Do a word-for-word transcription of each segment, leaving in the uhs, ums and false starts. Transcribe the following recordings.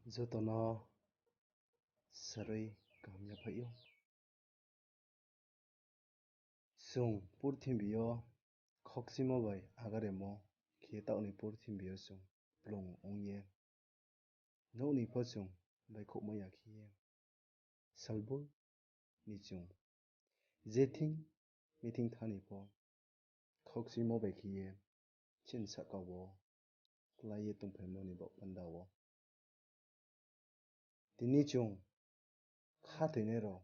Joto no sarui kaham yaphaih ou. Chung purthimbi yo khaukchimo bai agaremo khe taoh ni purthimbi yo chung kplung ong ye, nouh ni pho chung baihkhouhmai ya khe ye, salboi ni chung je thing mithing thanng ni pho khaukchimo bai khe ye chini sahka wo klái ye tongphaimo ni baoh panda wo tini chung khathoinai rao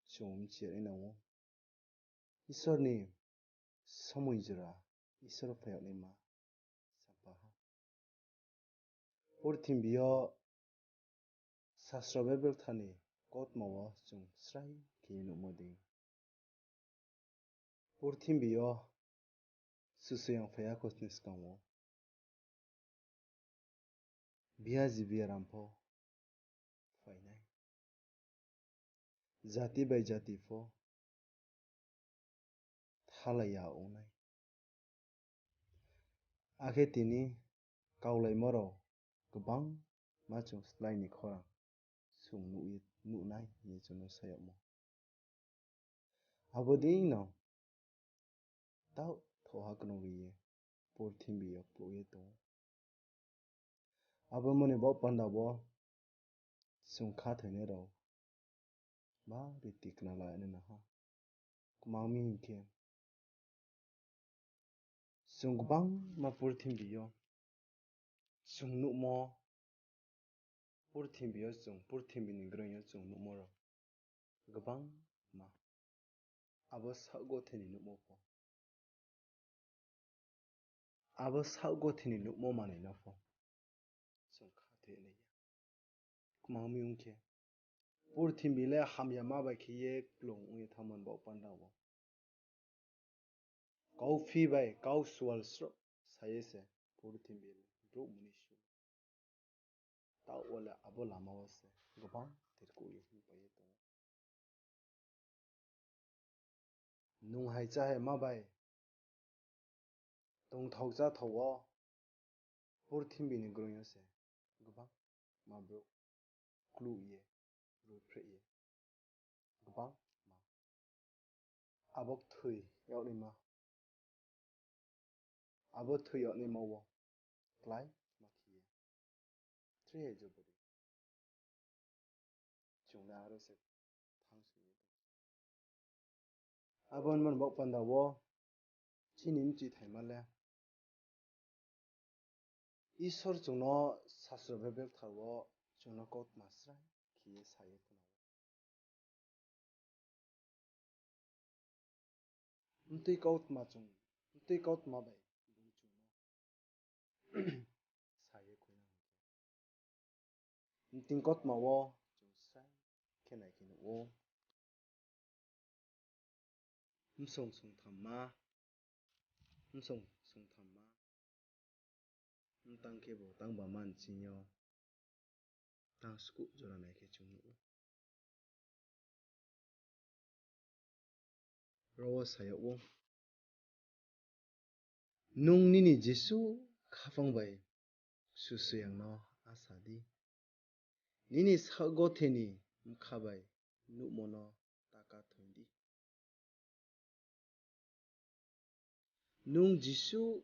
chung mchi ya nai nang ou. Isor ni somoi jora, Isor phai yag naima sampha ha. Purthimbi yo sasro Bible kthar ni kautma wo chung srai khe ye nuhmo dei, purthimbi yo Kchusoyang phai ya khosni skang wo biaji biaram pho phai nai, jati bai jati pho thalai ya ong nai. Akhe tini kaulaimo rao gbangma chung slái ni khorang chung nuh ye, nuh nai hing ye chung no sa yagmo. Abo dei no taoh thoha knong ri ye purthimbi yo kplouh ye tong ou. Abo mani baoh panda wo chung khathoinai rao bari tikna la nai nang ha. Kmang mi hing khe, chung gbangma purthimbi yo chung nuhmo, purthimbi yo chung, purthimbi ni groing yo chung nuhmo rao gbangma, abo saohgothe ni nuhmo pho, abo saohgothe ni nuhmo manoi no pho chung khathoi nai ya. Kmang mi ong khe, purthimbi le hamyama bai khe ye kplung ong ye thanngmo ni baoh panda wo kauphi bai kau sual sroh sa ye se purthimbi le brouh mnusu taoh wo le abo lama wo se gbang tirkuh ye hingpai ye tong ou. Nung hai chá hai ma bai tongthao cháthao wo purthimbi ni groing yo se gbangma brouh kluh ye, ruiphreh ye, gbangma abo kthoi yag naima, abo thoi yag naima wo klái ma khe ye tre jobo di chung le aro se thanng soi ye tong. Abo ni baoh panda wo chini mchithaima le Isor chung no sasro Bible kthar wo chung no kautma srai khe ye sa ye khna ou. Mtui kautma chung, mtui kautma bai bung chung no sa ye khuinang khe, mting kautma wo chung srai khe nai khe nuh ou. Msong songthamma, msong songthamma, mtang khebu tang ba manching yo tang skuh jora nai khe chung nuh ou. Ro wo sa yag ou, nung nini jesuh khaphang bai Kchusoyang no asa di. Nini saohgothe ni bkha bai nuhmo no ta kathoing di. Nung jesuh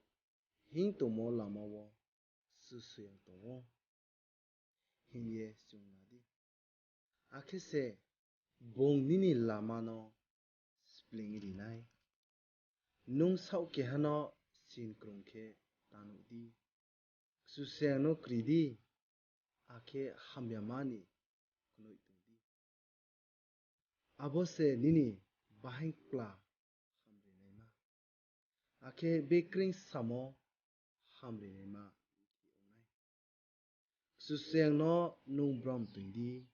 hinng tongmo lama wo Kchusoyang tong ou hing ye chungla di. Akhe se bung nini lama no spleing ri nai. Nung saoh keha no sinkrung khe ta nuh di. Kchusoyang no kri di, akhe hamyama ni knoih tong di. Abo se nini bahaing kpla hamrinaima, akhe bekreing samo hamrinaima ong nai. Kchusoyang no nung brom toing di,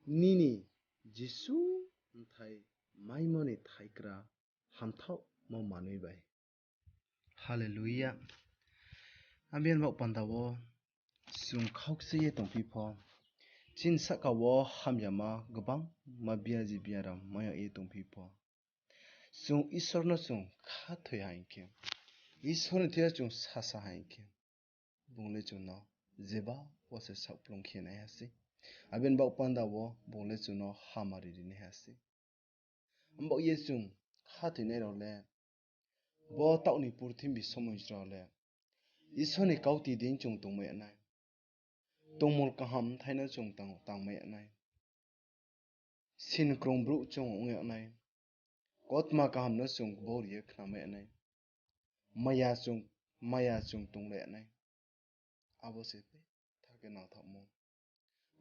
nini jesuh bthai maimo ni thaikra hamthaohmo manoi bai. Hallelujah. Amen. Baoh panda wo chung khaukchi ye tongphi pho, chini sahka wo hamyama gbangma biaji biaram mai yag ye tongphi pho, chung Isor no chung khathoi ha hing khe, Isor ni thing yo chung sasa ha hing khe, bung le chung no jeba wo se saohkplung khe naiha sei. Abo ni baoh panda wo bung le chung no hamari rinaiha sei. Abo ye chung khathoinai rao le, bo taoh ni purthimbi somoing rao le, Isor ni kauti dei chung tongmai ya nai. Tongmung kaham bthai no chung tang, tangmai ya nai. Sinkrung brouh chung ong ya nai. Kautma kaham no chung kbau ri ye khnamai ya nai. Maya chung, maya chung tonglai ya nai. Abo se betha khe nangthaohmo.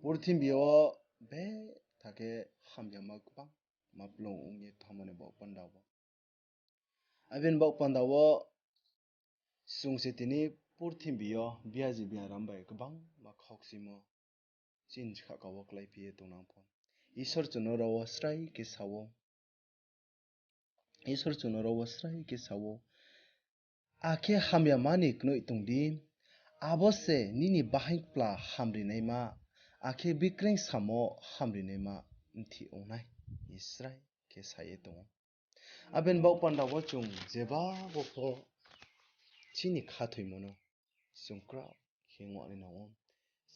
Purthimbi yo betha khe hamyama kbangma kplung ong ye thanngmo ni baoh panda wo. Abo ni baoh panda wo chung se tini purthimbi yo biaji biaram bai kbangma khaukchimo chini sahka wo kláiphi ye tongnang pho, Isor chung no ro wo srai khe sa ou. Isor chung no ro wo srai khe sa ou, akhe hamyama ni knoih tong di, abo se nini bahaing kpla hamrinaima, akhe bikreng samo hamrinaima mthi ong nai, hing srai khe sa ye tong ou. Abo ni baoh panda wo chung jeba wo pho chini khathoimo no chung krao khe ong nai nang ou.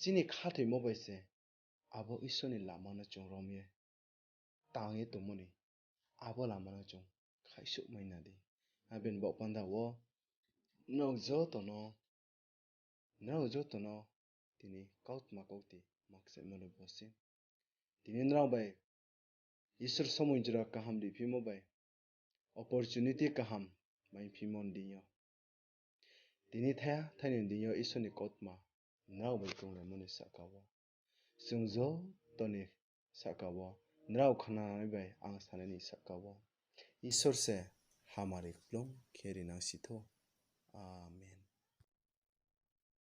Chini khathoimo bai se abo Isor ni lama no chung rom ye tang ye tongmo ni abo lama no chung khaihsouhmai na di. Abo ni baoh panda wo nrao joto no, nrao joto no tini kautma kauti ma kchaihmo le bo se. Tini nrao bai Isor somoing jora kaham riphimo bai opportunity kaham maiphimo ni deing yo, tini thaiha thai ni deing yo Isor ni kautma nrao bai tonglaimo ni sahka wo, chung joto ni sahka wo, nrao khnanai bai ang sanai ni sahka wo Isor se hamari kplung khe rinang si thou. Amen.